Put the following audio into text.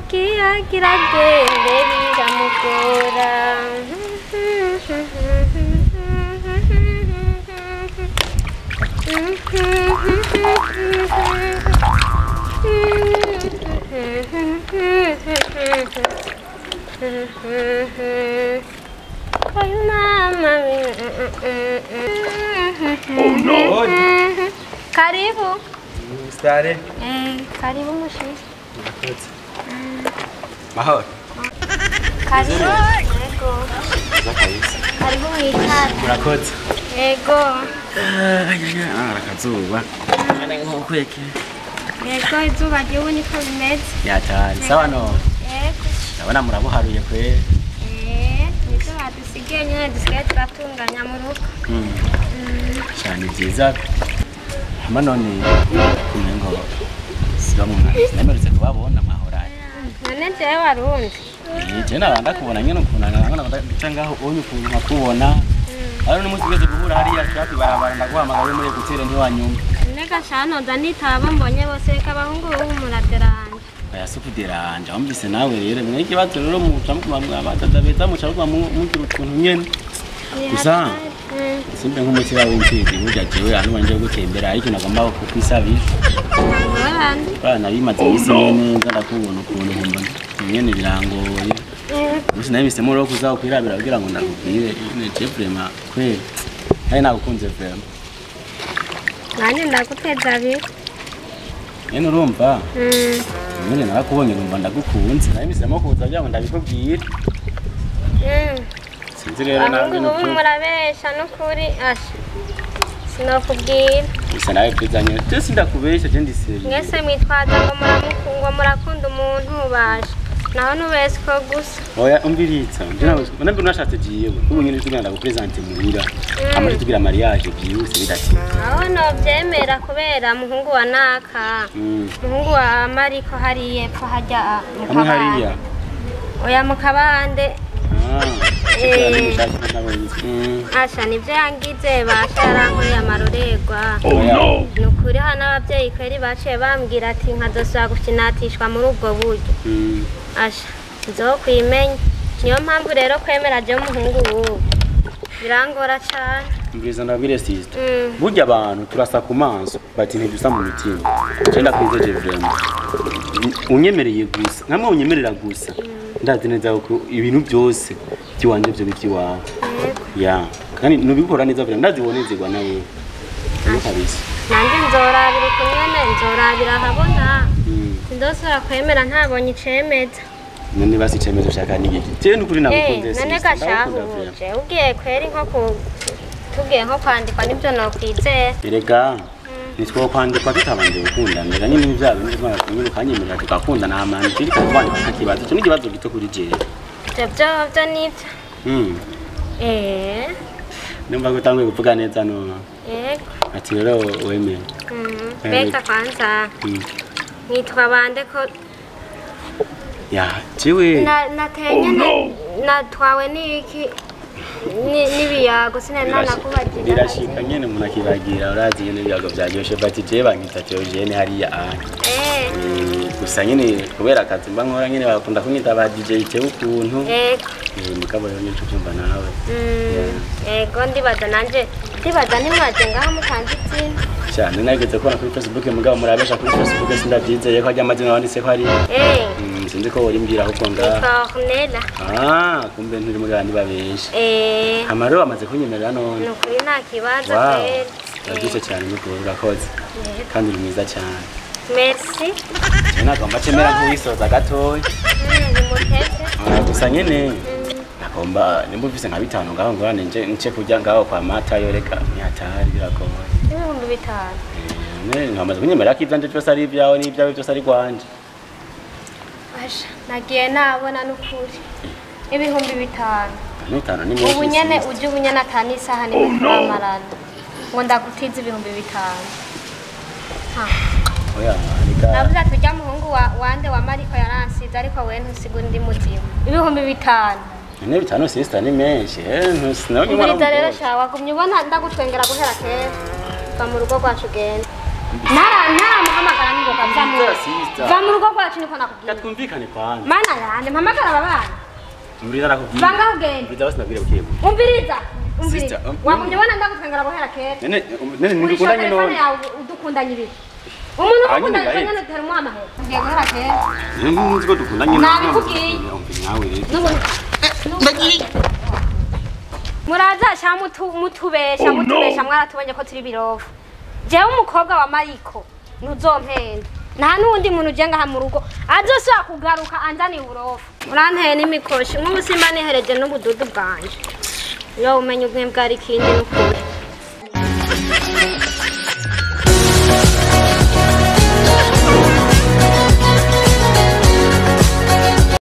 Agira agende biramugora. Oh no! Karibu. Stare. Karibu mushiki. Mahoro. Karibu. Yego. Karibu mwikara. Murakoze. Yego. Akazuba. Kana nkokweke. Yego izuba ryewe niko bimeze. Yatari. Sawa no. Yego. Ndabona murabuharuye kwe. Nivyo badusigiye nyene dusigaye turatunganya mu rugo. Cyane byiza. Hama none kumengo siba mwana. Nemerutse kubabona mahora. None jewe warundi. Je nabanda kubona nyene ukuntu nabona ndaca ngaho onye ukuntu nkakubona. Hano n'umunsi ugeze guhura hariya hafi barabara ndaguhamagaye muri gutere ntiwanyumva. Nega shano ndanitaba mbonye bose kabahungu ubu muraderanje. Oya sukuderanje wumvise nawe rero mwe ikibazo rero muca mukuma abatata beza muca mukuma mugira ukuntu nyene. Gusa simbe nk'umutima w'imfizi burya jewe hano wanje gutembera ariko nagomba kukwisabisha. Bana bimaze imisi nyene nza ndakubona ukuntu nkumva nyene birangoye. Musi nabihisemo rero kuza kwirabira kugira ngo ndakubwire nyene je vraiment kweli. Hari nagukunze vraiment. Nanje ndaguteza abiri. Nyene urumva? Nyene narakubonye numva ndagukunze. Nabihisemo kuza kugira ngo ndabikubwire. Sinzi rero nawe nuko murabesha nukuri asha. Sinokubwira. Gusa nawe bwiza nyene. Je sindakubesha je ndiseriye. Mwese mwitwaza ngo muramukungwa murakunda umuntu ubasha. Naho nubese ko gusa. Oya umviritsa. Je nawe nabwo nashatse jiyewe. Ubu nyene tugenda gupresente muhira. Amaze tugira mariage byihuse bidatinze. Aho no byemera kubera muhungu wa naka. Muhungu wa Mariko hariye epfo hajya mu kabande. Oya mu kabande. Asha nivyo yangize basha yarankoreye amarorerwa. Oh no. Nukuri hano abavyeyi kweri baciye bambwira ati nkazosubira gukinatishwa muri ubwo buryo. Asha nzokwimenya. Niyo mpamvu rero kwemera je muhungu wubu birangora cane. Mbwiza ndabwire sister. Burya abantu turasa ku maso bati ntidusa mu mitima. Je ndakwizeje vraiment. Unyemereye gusa nkamwe unyemerera gusa. Ndazi neza ko ibintu byose byiwanje byo bivyiwawe. Ya, kandi nubikora neza vraiment ndazibonezerwa nawe. Ni kabisa. Nanje nzorabira kumwene nzorabira habona. Sindosora kwemera ntabonye icemeza. None basi icemeza ushaka ni iki? Je nukuri nagukunze sister. None gashahuje ugiye kweri nko ku tugiye nko kwandikwa nibyo nokwizera. Erega nitwo kwandikwa tutabanje gukundana. Rega nyine ibya bintu twara kanyemerera tukakundana amani tiri kwandika kibazo. Cyo n'ikibazo gito kuri je. Byo byo nibyo. Numva gutanguye kuvuga neza no. Yego. Ati rero wemeye. Beka kwanza. Nitwa bande ko ya jiwe natenye natwawe niki nibiyago sinari nakubagira. Birashika nyene umuntu akibagira urazi nyene ibiyago byaryoshe bati je bankita Theogene hariya gusa nyene kubera akazi mba nkora nyene bakunda kunyita ba DJ tewe ukuntu. Yego. Mugabo rero nico byumva nawe. Yego ndibaza nanje ndibaza nimwaje ngaha mutanze izina. Cyane nageze kubona kuri Facebook mugabo murabesha kuri Facebook sindabyizeye ko ajya amazina wanditse ko ari. Sinzi ko wori mbwira ahubwo ngaha. Nitwa Ornella. Kumbe nturi muri bandi babesha. Amaro amaze kunyemerera none. Nukuri nta kibazo kweri. Urabyutse cyane nuko urakoze. Kandi uri mwiza cyane. Merci. Nagomba cemera nk'uwisoza gatoya. Nimutete. Gusa nyene nagomba nimba ufise nka bitanu ngaho ngorane nje nce kurya ngaho kwa mata yoreka ntihatari biragoye. 5000. Ne nkamaze kunyemerera ko ivyanje byose ari ibyawe n'ibyawe byose ari gwanje. Asha nagiye nabona nukuri. 5000. 5000 ni menshi. Ubu nyene uje ubu nyene atanisaha ni muramarana. Ngo ndagutiza 5000. Ha. Oya reka. Navuze ati ujya muhungu wa wande wa Mariko yaransize ariko we ntusiga undi muzima. 5000. Ne bitanu sister ni menshi. Ntusi nawe mwana. Rero sha wagumye ubona ndagutwengera guhera kera. Va mu rugo rwacu genda. Naramuhamagara ningoga va mu rugo rwacu niko nakubwiye. Twumvikane kwanza. Mana yanje mpamagara aba bana. Umviriza nakubwiye. Vanga ugende. Umviriza basi nabwire bukebu. Umviriza. Umviriza. Wagumye ubona ndagutwengera guhera kera. Nene nene ndikundanye none. Yawe udukundanye ibiki? Umuntu ukundanye nyene utera umuha amahera. Ngiye guhera kera. Nene nzi ko dukundanye none. Nabikubwiye. Nawe rero. Muraza sha mutubesha mutubesha mwaratubonye ko turi birofu. Jewe umukobwa wa Mariko ntuzompenda. Nta nundi muntu uje ngaha mu rugo azosubira kugaruka anzaniye uburofu. Uranteye n'imikoshi nk'ubu simba nihereje n'ubududu bwanje. Iyo umenya ubwe bwari ikindi n'ukuri.